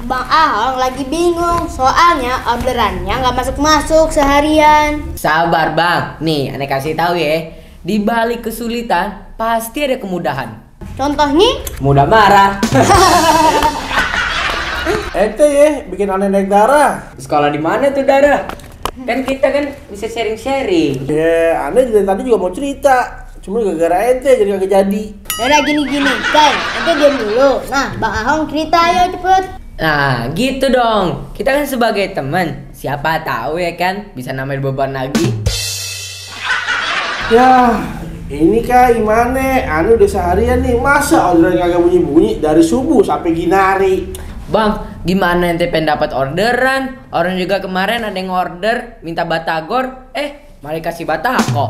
Bang Ahong lagi bingung, soalnya orderannya nggak masuk-masuk seharian. Sabar bang, nih aneh kasih tahu ya. Di balik kesulitan pasti ada kemudahan. Contohnya? Mudah marah. Ente ya, bikin aneh naik darah. Sekolah di mana tuh Dara? Kan kita kan bisa sharing-sharing. Ya, aneh dari tadi juga mau cerita. Cuma gara-gara ente jadi kagak jadi. Yaudah gini, Kai, nanti diam dulu. Nah, Bang Ahong cerita ayo cepet. Nah gitu dong, kita kan sebagai teman, siapa tahu ya kan bisa nambah beban lagi. Ya, ini kak gimana? Anu udah seharian nih, masa orderan kagak bunyi-bunyi dari subuh sampai ginari. Bang, gimana ente pengen dapat orderan? Orang juga kemarin ada yang order minta batagor, malah kasih batako.